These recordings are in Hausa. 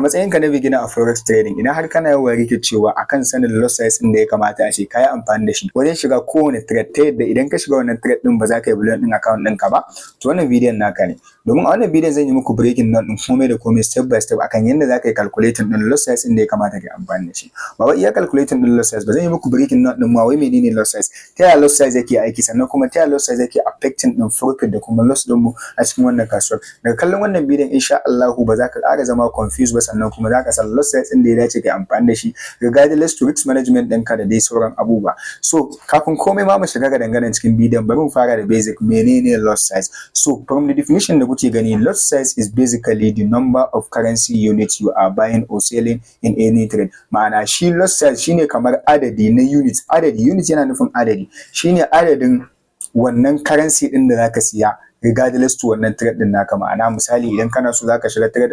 Matsayinka na beginner a forex trading, idan har kana yawan rikicewa akan sanin lot size ɗin da ya kamata a ce ka yi amfani da shi wajen shiga kowane trade, ta yadda idan ka shiga wannan trade ɗin ba za ka yi blowing ɗin account ɗinka ba, to wannan bidiyon naka ne. Domin a wannan bidiyon zan yi muku breaking down ɗin komai da komai, step by step, akan yadda za ka yi calculating ɗin lot size ɗin da ya kamata ka yi amfani da shi. Ba wai iya calculating ɗin lot size ba, zan yi muku breaking down ɗin ma wai menene lot size, ta yaya lot size yake aiki, sannan kuma ta yaya lot size yake affecting ɗin profit da kuma loss ɗinmu a cikin wannan kasuwar. Daga kallon wannan bidiyon, insha Allahu ba za ka ƙara zama confused ba, sannan kuma za ka san lot size ɗin da ya dace ka yi amfani da shi regardless to risk management ɗinka da dai sauran abubuwa. So kafin komai ma mu shiga ga dangane cikin bidiyon, bari mu fara da basic: menene lot size? So from the definition da kuke gani, lot size is basically the number of currency units you are buying or selling in any trade. Ma'ana, shi lot size shine kamar adadi na units, adadi, unit yana nufin adadi, shine adadin wannan currency ɗin da zaka siya regardless to wannan trade ɗin naka. Ma'ana, misali, idan kana so zaka shiga trade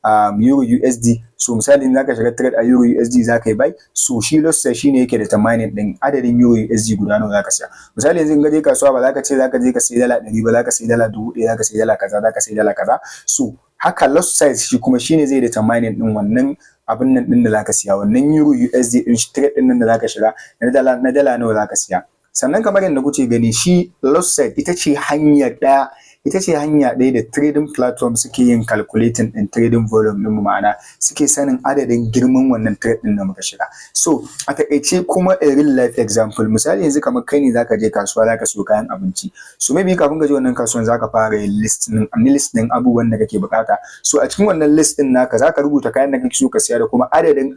a Euro USD, so misali in zaka shiga trade a Euro USD zaka yi buy, so shi lot size shine yake determining ɗin adadin Euro USD guda nawa zaka siya. Misali, yanzu in ka je kasuwa, ba zaka ce zaka je ka sayi dala 100 ba, zaka sayi dala 1000, zaka sayi dala kaza, zaka sayi dala kaza. So haka lot size shi kuma shine zai determining ɗin wannan abin nan ɗin da zaka siya, wannan Euro USD ɗin, trade ɗin nan da zaka shiga, na dala nawa zaka siya. Sannan kamar yadda kuke gani, shi lot size ita ce hanya ɗaya da trading platform suke yin calculating ɗin trading volume ɗin mu, ma'ana suke sanin adadin girman wannan trade ɗin da muka shiga. So a taƙaice kuma, a real life example, misali yanzu kamar kai ne zaka je kasuwa zaka siyo kayan abinci. So maybe kafin ka je wannan kasuwan, zaka fara yin list ɗin abubuwan da kake buƙata. So a cikin wannan list ɗin naka, zaka rubuta kayan da kake so ka siya da kuma adadin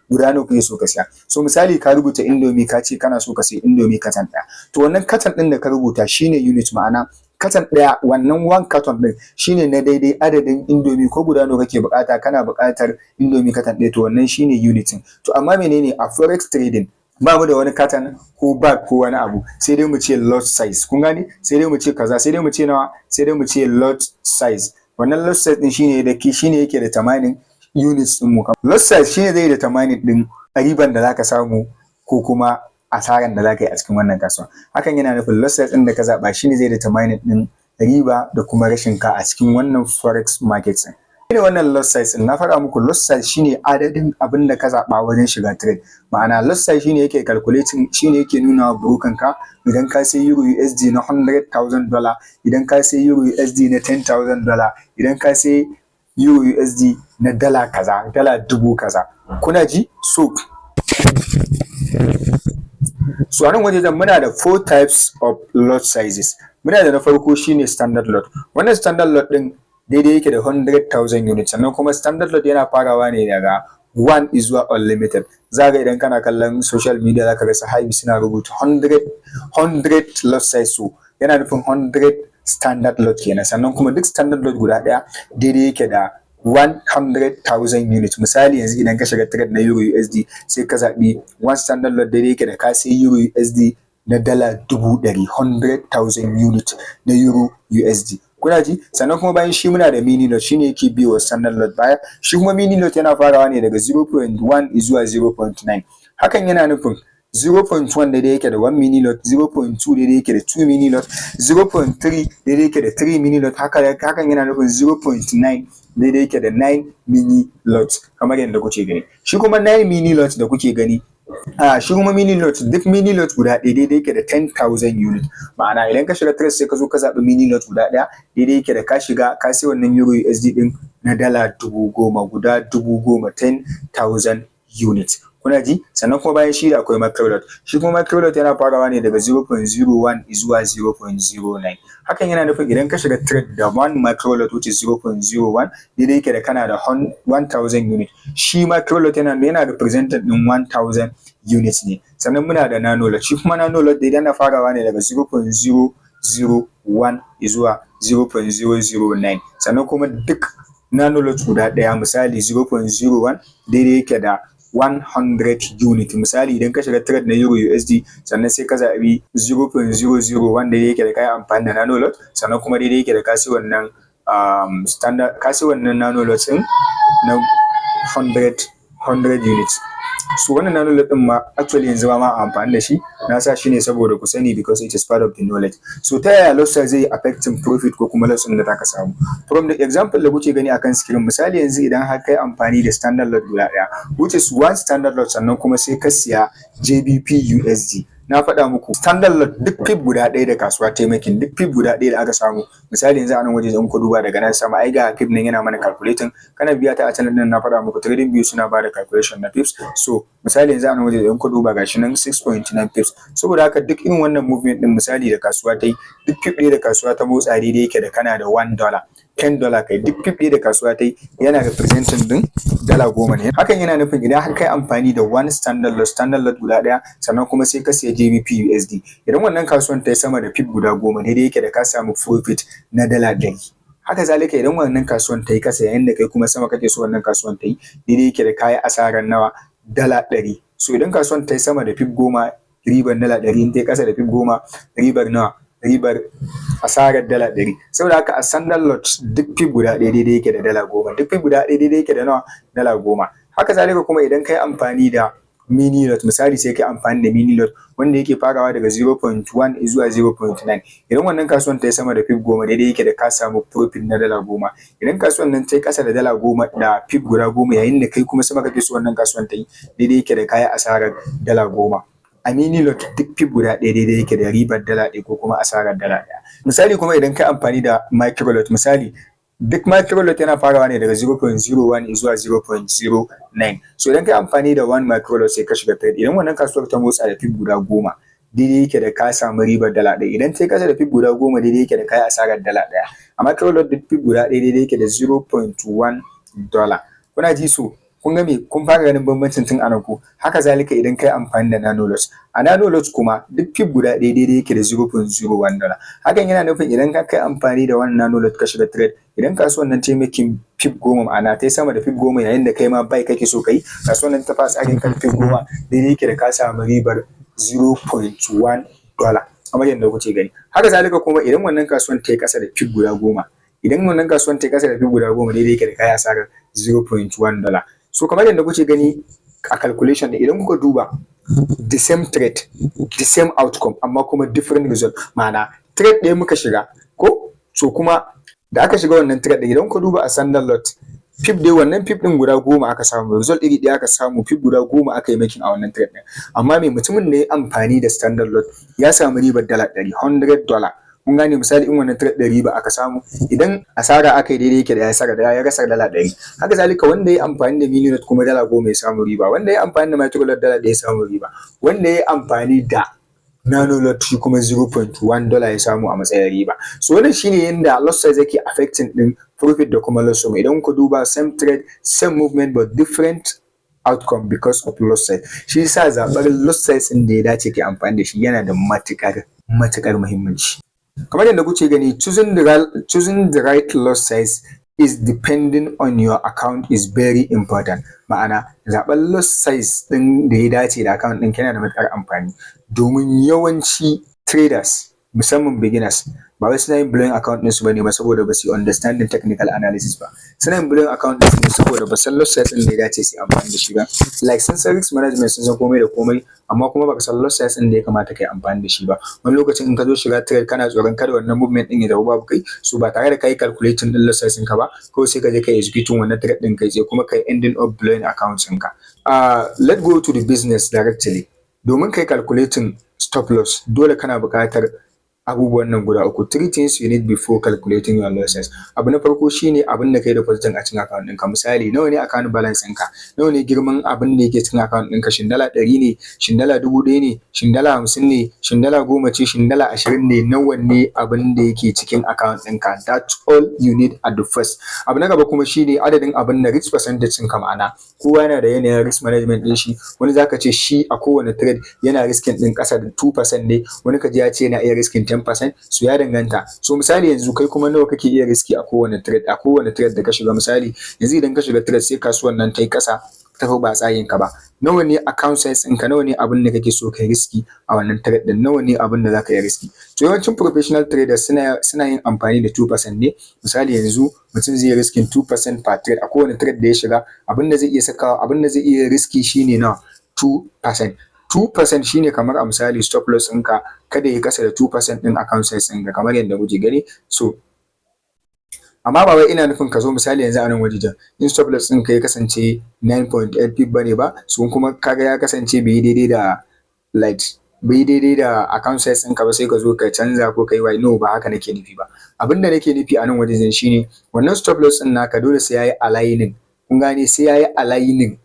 guda nawa kake so ka siya. So misali, ka rubuta Indomie, ka ce kana so ka siya Indomie carton ɗaya. To wannan carton ɗin da ka rubuta shine unit, ma'ana carton ɗaya, wannan one carton ɗin shine na daidai adadin Indomie ko guda nawa kake buƙata. Kana buƙatar Indomie carton ɗaya, to wannan shine unit ɗin. To amma menene a forex trading? Ba mu da wani carton ko bag ko wani abu, sai dai mu ce lot size. Kun gane? Sai dai mu ce kaza, sai dai mu ce nawa, sai dai mu ce lot size. Wannan lot size ɗin shine yake determining units ɗin mu. Lot size shine zai determining ɗin riban da zaka samu ko kuma asaran da zaka yi a cikin wannan kasuwa. Hakan yana nufin lot size ɗin da ka zaɓa shine zai determining ɗin riba da kuma rashin ka a cikin wannan forex market ɗin. Shine wannan lot size ɗin. Na faɗa muku, lot size shine adadin abin da ka zaɓa wajen shiga trade. Ma'ana, lot size shine yake calculating, shine yake nuna wa broker ka idan ka sai Euro USD na $100,000, idan ka sai Euro USD na $10,000, idan ka sai Euro USD na dala kaza, dala 1000 kaza. Kuna ji? So a nan wajejen muna da four types of lot sizes. Muna da na farko shine standard lot. Wannan standard lot ɗin daidai yake da 100,000 units. Sannan kuma standard lot yana farawa ne daga 1 zuwa unlimited. Za ga idan kana kallon social media, za ka ga sahabi suna rubuta 100 100 lot size, so yana nufin 100 standard lot kenan. Sannan kuma duk standard lot guda ɗaya daidai yake da 100,000 units. Misali, yanzu idan ka shiga trade na Euro USD, sai ka zaɓi one standard lot, daidai yake da ka sai Euro USD na dala 100,000, 100,000 unit na Euro USD. Kuna ji? Sannan kuma bayan shi muna da mini lot, shine yake biyo wa standard lot baya. Shi kuma mini lot yana farawa ne daga 0.1 zuwa 0.9. Hakan yana nufin 0.1 daidai yake da 1 mini lot, 0.2 daidai yake da 2 mini lot, 0.3 daidai yake da 3 mini lot. Hakan yana nufin 0.9 daidai yake da 9 mini lot, kamar yadda kuke gani. Shi kuma 9 mini lot da kuke gani, a shi kuma mini lot, duk mini lot guda ɗaya daidai yake da 10,000 unit. Ma'ana, idan ka shiga trade, sai ka zo ka zaɓi mini lot guda ɗaya, daidai yake da ka shiga ka sai wannan Euro USD ɗin na dala 10,000, guda 10,000, 10,000 unit. Kuna ji? Sannan kuma bayan shi da akwai micro lot. Shi kuma micro lot yana farawa ne daga 0.01 zuwa 0.09. Hakan yana nufin idan ka shiga trade da one micro lot, which is 0.01, daidai yake da kana da 1000 unit. Shi micro lot yana represented din 1000 units ne. Sannan muna da nano lot. Shi kuma nano lot daidai yana farawa ne daga 0.001 zuwa 0.009. Sannan kuma duk nano lot guda ɗaya, misali 0.01, daidai yake da 100 unit. Misali, idan ka shiga trade na Euro USD, sannan sai ka zaɓi 0.001, daidai yake da kayi amfani da nano lot, sannan kuma daidai yake da ka sai wannan standard, ka sai wannan nano lot ɗin na 100 100 units. So wannan nano lot ɗin ma actually yanzu ba ma amfani da shi, na sa shi ne saboda ku sani, because it is part of the knowledge. So ta yaya lot size zai yi affecting profit ko kuma loss ɗin da zaka samu? From the example da kuke gani akan screen, misali yanzu idan har kai amfani da standard lot guda ɗaya, which is one standard lot, sannan kuma sai ka siya GBP USD. Na faɗa muku, standard lot, duk pip guda ɗaya da kasuwa ta making, duk pip guda ɗaya da aka samu, misali yanzu a nan waje in ku duba daga nan sama, ai ga pip nan yana mana calculating. Kana biya ta a channel ɗin, na faɗa muku TradingView suna bada calculation na pips. So misali yanzu a nan waje in ku duba, gashi nan 6.9 pips. Saboda haka duk irin wannan movement ɗin, misali da kasuwa ta yi, duk pip ɗaya da kasuwa ta motsa daidai yake da kana da $1, $10. Kai, duk pip ɗaya da kasuwa ta yi yana representing ɗin $10 ne. Hakan yana nufin idan har kai amfani da one standard lot, standard lot guda ɗaya, sannan kuma sai ka siya GBP USD, idan wannan kasuwan ta yi sama da pip guda 10, daidai yake da ka samu profit na $100. Haka zalika idan wannan kasuwan ta yi ƙasa yayin da kai kuma sama kake so wannan kasuwan ta yi, daidai yake da kayi asarar nawa? $100. So idan kasuwan ta yi sama da pip 10, ribar $100. In ta yi ƙasa da pip 10, ribar nawa? Ribar asarar $100. Saboda haka a standard lot, duk pip guda ɗaya daidai yake da $10. Duk pip guda ɗaya daidai yake da nawa? $10. Haka zalika kuma idan kai amfani da mini lot, misali sai kai amfani da mini lot wanda yake farawa daga 0.1 zuwa 0.9, idan wannan kasuwan ta yi sama da pip 10, daidai yake da ka samu profit na $10. Idan kasuwan nan ta yi ƙasa da $10 da pip guda 10 yayin da kai kuma sama kake so wannan kasuwan ta yi, daidai yake da kayi asarar $10. A mini lot, duk pip guda ɗaya daidai yake da ribar $1 ko kuma asarar $1. Misali kuma idan kai amfani da micro lot, misali duk micro lot yana farawa ne daga 0.01 zuwa 0.09. So idan kai amfani da 1 micro lot sai ka shiga trade, idan wannan kasuwar ta motsa da pip guda 10, daidai yake da ka samu ribar $1. Idan ta yi ƙasa da pip guda 10, daidai yake da ka yi asarar $1. A micro lot, duk pip guda ɗaya daidai yake da $0.1. Kuna ji? So kun ga me? Kun fara ganin bambancin tun a nan ko? Haka zalika idan kai amfani da nano lot. A nano lot kuma, duk pip guda ɗaya daidai yake da $0.01. Hakan yana nufin idan ka kai amfani da wannan nano lot ka shiga trade, idan kasuwan nan ta yi making pip 10, ma'ana ta yi sama da pip 10 yayin da kai ma buy kake so kai, kasuwan nan ta fara tsarin kan pip 10, daidai yake da ka samu ribar $0.1, kamar yadda kuke gani. Haka zalika kuma idan wannan kasuwan ta yi ƙasa da pip guda 10, idan wannan kasuwan ta yi ƙasa da pip guda 10, daidai yake da kayi asarar $0.1. So kamar yadda kuke gani a calculation ɗin, idan kuka duba, the same trade, the same outcome, amma kuma different result. Ma'ana trade ɗaya muka shiga ko? So kuma da aka shiga wannan trade ɗin, idan kuka duba a standard lot, pip dai wannan pip ɗin guda 10 aka samu, result iri ɗaya aka samu, pip guda 10 aka yi making a wannan trade ɗin. Amma me? Mutumin da ya amfani da standard lot ya samu ribar $100, $100. Kun gane? Misali in wannan trade ɗin riba aka samu, idan asara aka yi, daidai yake da ya asara da ya rasa $100. Haka zalika wanda ya amfani da mini lot kuma $10 ya samu riba. Wanda ya amfani da micro lot, $1 ya samu riba. Wanda ya amfani da nano lot shi kuma $0.1 ya samu a matsayin riba. So wannan shine yanda lot size yake affecting din profit da kuma loss. Idan ku duba, same trade, same movement, but different outcome because of lot size. Shi yasa zaɓar lot size ɗin da ya dace kai amfani da shi yana da matuƙar matuƙar muhimmanci. Kamar yadda kuke gani, choosing the right lot size is depending on your account is very important. Ma'ana zaɓen lot size ɗin da ya dace da account ɗinka yana da matuƙar amfani, domin yawanci traders, musamman beginners, ba wai suna yin blowing account ɗinsu bane ba saboda ba su yi understanding technical analysis ba. Suna yin blowing account ɗinsu ne saboda ba san lot size ɗin da ya dace su yi amfani da shi ba. Like sun san risk management, sun san komai da komai, amma kuma baka san lot size ɗin da ya kamata ka yi amfani da shi ba. Wani lokacin in ka zo shiga trade, kana tsoron kada wannan movement ɗin ya tafi babu kai, so ba tare da ka yi calculating ɗin lot size ɗinka ba, kawai sai ka je ka yi executing wannan trade ɗin kai tsaye, kuma ka yi ending up blowing account ɗinka. Let's go to the business directly. Domin kai calculating stop loss, dole kana buƙatar abubuwan nan guda uku. Three things you need before calculating your losses. Abu na farko shine abin da kai depositing a cikin account ɗinka. Misali, nawa ne account balance ɗinka? Nawa ne girman abin da yake cikin account ɗinka? Shin $100 ne? Shin $1000 ne? Shin $50 ne? Shin $10 ce? Shin $20 ne? Nawa ne abin da yake cikin account ɗinka? That's all you need at the first. Abu na gaba kuma shine adadin abin da risk percentage ɗinka. Ma'ana kowa yana da yanayin risk management ɗin shi. Wani zaka ce shi a kowane trade yana risking ɗin ƙasa da 2% ne, wani kaji ya ce yana iya risking 10%. So ya danganta. So misali yanzu kai kuma nawa kake iya risk a kowane trade da ka shiga? Misali yanzu idan ka shiga trade sai kasuwan nan ta yi ƙasa tafi ba tsayin ka ba. Nawa ne account size ɗinka? Nawa ne abin da kake so kai risking a wannan trade ɗin? Nawa ne abin da zaka yi risking? To, yawancin professional traders suna yin amfani da 2% ne. Misali, yanzu mutum zai yi risking 2% per trade a kowane trade da ya shiga. Abin da zai iya sakawa, abin da zai iya risking shine nawa? 2%. 2% shine kamar a misali stop loss ɗinka kada ya kasa da 2% ɗin account size ɗinka, kamar yadda kuke gani. So amma ba wai ina nufin ka zo, misali yanzu a nan wajejen, in stop loss ɗinka ya kasance 9.8 pip bane ba. So kuma kaga ya kasance bai yi daidai da, like, bai daidai da account size ɗinka ba, sai ka zo ka canza ko kai wai. No, ba haka nake nufi ba. Abin da nake nufi a nan wajejen shine wannan stop loss ɗin naka dole sai yayi aligning, kun gane? Sai yayi aligning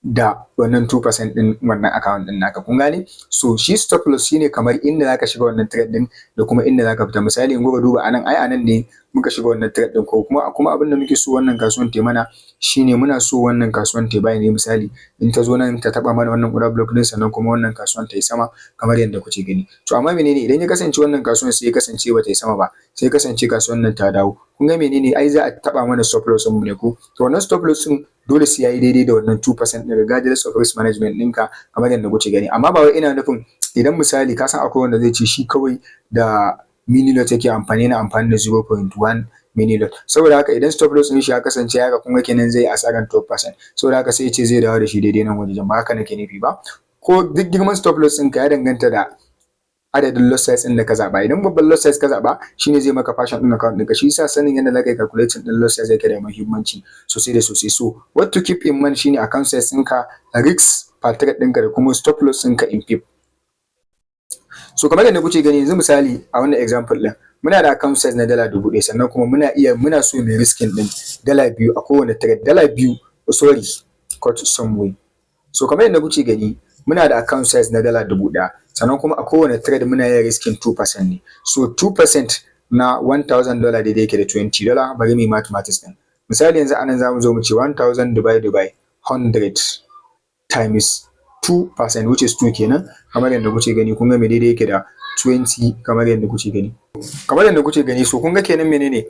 da wannan 2% ɗin wannan account ɗin naka, kun gane? So shi stop loss shine kamar inda zaka shiga wannan trade ɗin da kuma inda zaka fita. Misali, in kuka duba anan, ai anan ne muka shiga wannan trade ɗin, ko kuma abin da muke so wannan kasuwan ta mana shine muna so wannan kasuwan ta buy ne. Misali, in ta zo nan ta taɓa mana wannan order block ɗin, sannan kuma wannan kasuwan ta yi sama, kamar yadda kuke gani. To, amma menene idan ya kasance wannan kasuwan sai ya kasance bata yi sama ba, sai ya kasance kasuwan nan ta dawo? Kun ga menene? Ai za a taɓa mana stop loss ɗin mu ne ko? To, wannan stop loss ɗin dole sai yayi daidai da wannan 2% ɗin, regardless of risk management ɗinka, kamar yadda kuke gani. Amma ba wai ina nufin idan misali, ka san akwai wanda zai ce shi kawai da mini lot yake amfani, yana amfani da 0.1 mini lot. Saboda haka idan stop loss ɗin shi ya kasance haka, kun ga kenan zai yi asaran 12%. Saboda haka sai ya ce zai dawo da shi daidai nan wajejen. Ba haka nake nufi ba. Ko duk girman stop loss ɗinka, ya danganta da adadin lot size ɗin da ka zaɓa. Idan babban lot size ka zaɓa, shine zai maka fashion ɗin account ɗinka. Shi yasa sanin yadda zaka yi calculating ɗin lot size yake da muhimmanci sosai da sosai. So what to keep in mind shine account size ɗinka, risk per trade ɗinka, da kuma stop loss ɗinka in pip. So kamar yadda kuke gani yanzu, misali a wannan example ɗin, muna da account size na $1,000, sannan kuma muna so mu risking ɗin $2 a kowane trade, $2. Oh, sorry, cut some way. So kamar yadda kuke gani, muna da account size na $1,000, sannan kuma a kowane trade muna yin risking 2% ne. So 2% na $1000 daidai yake da $20. Bari mu yi mathematics ɗin. Misali, yanzu anan za mu zo mu ce 1000 divided by 100 times 2%, which is 2 kenan, kamar yadda kuke gani. Kun ga me daidai yake da 20, kamar yadda kuke gani, kamar yadda kuke gani. So kun ga kenan menene?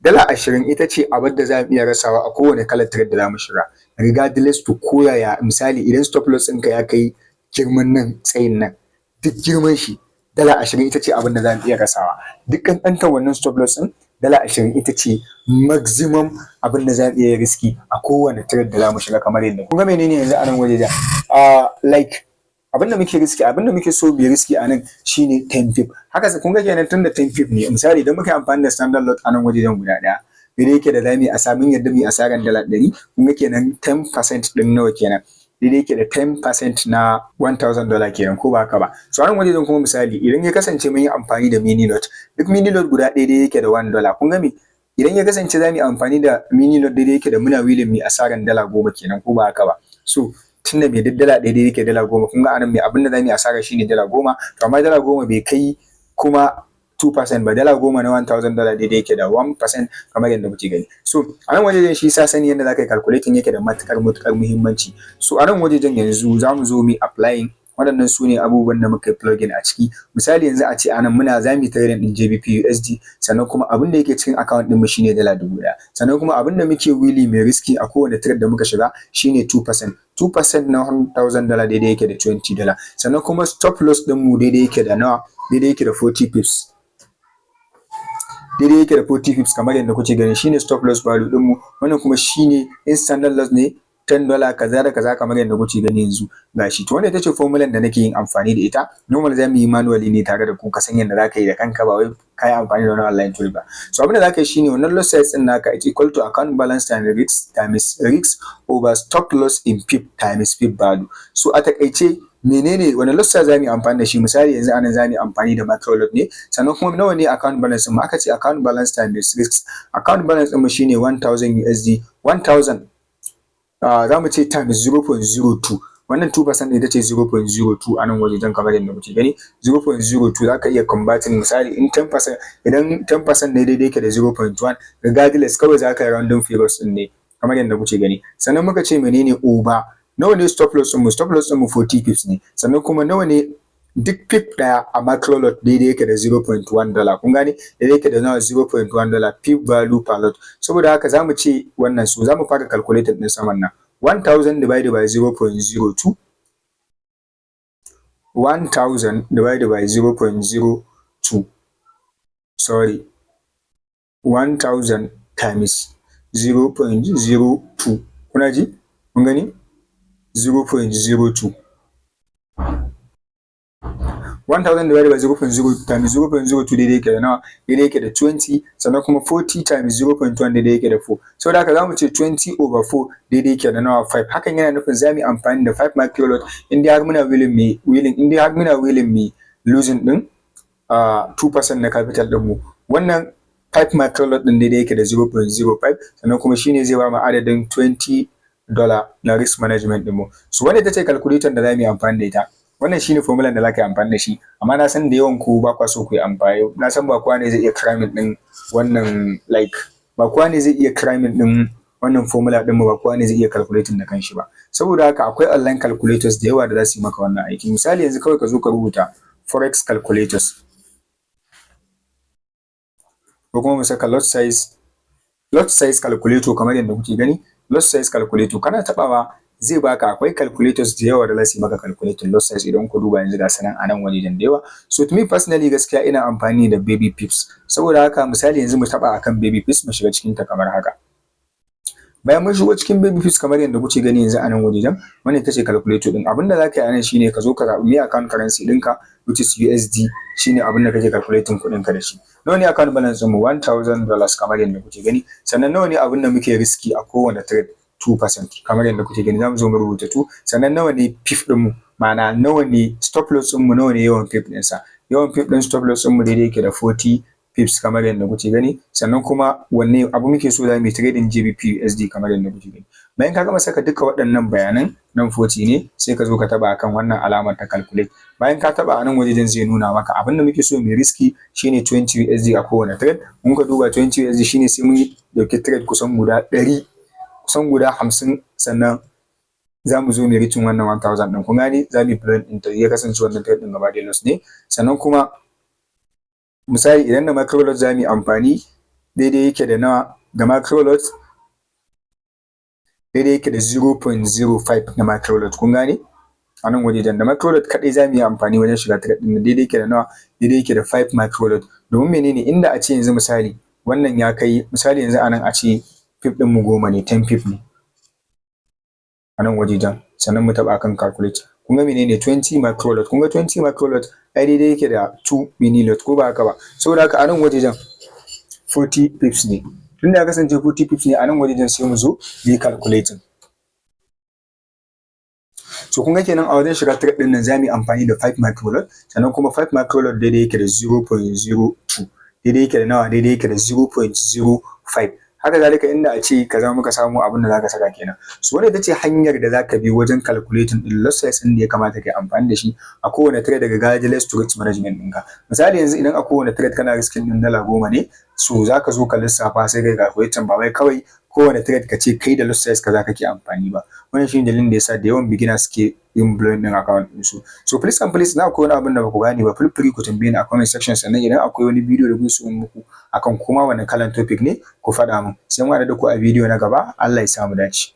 $20 ita ce abin da za mu iya rasawa a kowane kalar trade da za mu shiga, regardless to koyaya. Misali, idan stop loss ɗinka ya kai girman nan, tsayin nan, duk girman shi, $20 ita ce abin da za mu iya rasawa. Duk ƙanƙantar wannan stop loss ɗin, $20 ita ce maximum abin da za mu iya risking a kowane trade da za mu shiga, kamar yadda kun ga. Menene yanzu a nan wajejen? Like, abin da muke risking, abin da muke so mu risking a nan shine 10 pip haka. Kun ga kenan tunda 10 pip ne, misali idan muka yi amfani da standard lot a nan wajejen guda ɗaya, daidai yake da zamu yi asa mun yadda mu yi asaran $100. Kun ga kenan 10% ɗin nawa kenan? Daidai yake da 10% na $1000 kenan, ko ba haka ba? So a nan wajejen kuma, misali idan ya kasance mun yi amfani da mini lot, duk mini lot guda ɗaya daidai yake da $1. Kun ga me? Idan ya kasance za mu yi amfani da mini lot, daidai yake da muna willing mu yi asaran $10 kenan, ko ba haka ba? So tunda mai duk $1 daidai yake $10, kun ga anan mai abin da za mu yi asara shine $10. To, amma $10 bai kai kuma 2% ba. $10 na $1000 daidai yake da 1%, kamar yadda kuke gani. So a nan wajejen, shi sa sani yadda za ka yi calculating yake da matuƙar matuƙar muhimmanci. So a nan wajejen yanzu za mu zo mu yi applying. Waɗannan su ne abubuwan da muka yi plugging a ciki. Misali, yanzu a ce anan muna za mu yi trading ɗin GBP USD, sannan kuma abin da yake cikin account ɗinmu shine $1,000, sannan kuma abin da muke willing mu risking a kowane trade da muka shiga shine 2%. 2% na $1000 daidai yake da $20. Sannan kuma stop loss ɗinmu daidai yake da nawa? Daidai yake da 40 pips, daidai yake da 40 pips, kamar yadda kuke gani. Shine stop loss value ɗinmu. Wannan kuma shine in standard loss ne, $10 kaza da kaza, kamar yadda kuke gani yanzu gashi. To, wannan ita ce formula da nake yin amfani da ita. Normal za mu yi manually ne tare da ku, ka san yadda za ka yi da kanka, ba wai ka yi amfani da wani online tool ba. So abin da za ka yi shine wannan lot size ɗin naka is equal to account balance times risk over stop loss in pip times pip value. So a takaice menene, wani lot size za mu yi amfani da shi? Misali, yanzu anan za mu yi amfani da micro lot ne. Sannan kuma nawa ne account balance mu? Aka ce account balance times risk. Account balance ɗin mu shine 1000 USD, 1000 za mu ce times 0.02. Wannan 2% ita ce 0.02 a nan wajejen, kamar yadda kuke gani, 0.02. Za ka iya converting, misali in 10%, idan 10% ne daidai yake da 0.1, regardless, kawai za ka yi rounding figures ɗin ne, kamar yadda kuke gani. Sannan muka ce menene? Over nawa ne stop loss ɗinmu? Stop loss ɗinmu 40 pips ne. Sannan kuma nawa ne duk pip ɗaya a micro lot? Daidai yake da $0.1. Kun gane? Daidai yake da nawa? $0.1 pip value per lot. Saboda haka za mu ce wannan, so za mu fara calculating ɗin saman nan. 1000 divided by 0.02, 1000 divided by 0.02, sorry, 1000 times 0.02. Kuna ji? Kun gani? 0.02, 1000 divided by 0.0 times 0.02 daidai yake da nawa? Daidai yake da 20. Sannan kuma 40 times 0.1 daidai yake da 4. Saboda haka zamu ce 20 over 4 daidai yake da nawa? 5. Hakan yana nufin za mu yi amfani da 5 microlot in dai har muna willing mu losing din 2% na capital din mu. Wannan 5 microlot din daidai yake da 0.05, sannan kuma shine zai ba mu adadin $20 na risk management din mu. So wannan ita ce calculator da za mu yi amfani da ita. Wannan shine formula da za ka yi amfani da shi, amma na san da yawan ku ba kwa so ku yi amfani. Na san ba kowa ne zai iya cramming din wannan, like, ba kowa ne zai iya cramming din wannan formula din ba kowa ne zai iya calculating da kanshi ba. Saboda haka akwai online calculators da yawa da za su yi maka wannan aiki. Misali, yanzu kawai ka zo ka rubuta forex calculators, ko kuma mu saka lot size calculator kamar yadda kuke gani. Lot size calculator kana tabawa zai baka. Akwai calculators da yawa da za su yi maka calculating lot size. Idan ku duba yanzu, ga su nan a nan wajejen da yawa. So to me personally, gaskiya ina amfani da Baby Pips. Saboda haka misali yanzu mu taba akan Baby Pips, mu shiga cikin ta kamar haka. Bayan mun shigo cikin Baby Pips kamar yadda kuke gani yanzu a nan wajejen, wannan ita ce calculator din. Abinda za ka yi a nan shine ka zo ka zaɓi me account currency ɗinka, which is USD, shine abin da kake calculating kuɗin ka da shi. Nawa ne account balance ɗinmu? $1000 kamar yadda kuke gani. Sannan nawa ne abin da muke risking a kowane trade? 2% kamar yadda kuke gani. Zamu zo mu rubuta 2. Sannan nawa ne pip ɗinmu? Ma'ana nawa ne stop loss ɗinmu? Nawa ne yawan pip ɗinsa? Yawan pip ɗin stop loss ɗinmu daidai yake da 40 pips kamar yadda kuke gani. Sannan kuma wanne abu muke so za mu yi trading? GBP USD kamar yadda kuke gani. Bayan ka gama saka duka waɗannan bayanan, nan 40 ne, sai ka zo ka taɓa akan wannan alamar ta calculate. Bayan ka taɓa, a nan wajejen zai nuna maka abin da muke so mu risking shine 20 USD a kowane trade. Mun ka duba, 20 USD shine sai mun ɗauki trade kusan guda 100, kusan guda 50, sannan za mu zo mu reaching wannan 1000 ɗin. Kun gane? Za mu yi plan ɗin ta ya kasance wannan trade ɗin gaba ɗaya loss ne. Sannan kuma misali idan da microlot za mu yi amfani, daidai yake da nawa? Da microlot daidai yake da 0.05 na microlot. Kun gane? A nan wajejen da microlot kaɗai za mu yi amfani wajen shiga trade ɗin, daidai yake da nawa? Daidai yake da 5 microlot. Domin menene? Inda a ce yanzu misali wannan ya kai, misali yanzu a nan a ce pip ɗin mu 10 ne, 10 pip ne a nan wajejen, sannan mu taɓa akan calculate. Kun ga menene? 20 microlot. Kun ga 20 microlot ai daidai yake da 2 mini lot, ko ba haka ba? Saboda haka a nan wajejen 40 pips ne. Tunda ya kasance 40 pips ne a nan wajejen, sai mu zo mu yi calculating. So kun ga kenan a wajen shiga trade ɗin nan za mu yi amfani da 5 microlot. Sannan kuma 5 microlot daidai yake da 0.02. Daidai yake da nawa? Daidai yake da 0.05. Haka zalika inda a ce kaza muka samu, abin da zaka saka kenan. So wannan ita ce hanyar da zaka bi wajen calculating din lot size ɗin da ya kamata kai amfani da shi a kowane trade daga regardless to risk management ɗinka. Misali yanzu idan a kowane trade kana risking ɗin $10 ne, so zaka zo ka lissafa sai kai calculating, ba wai kawai kowane trade ka ce kai da lot size kaza kake amfani ba. Wannan shine dalilin da yasa da yawan beginners suke yin blowing ɗin account ɗinsu. So please and please, idan akwai wani abin da baku gane ba, feel free ku tambaye ni a comment section. Sannan idan akwai wani bidiyo da kuke so in muku akan kuma wani kalan topic ne, ku faɗa min. Sai mun haɗu da ku a bidiyo na gaba. Allah ya sa mu dace.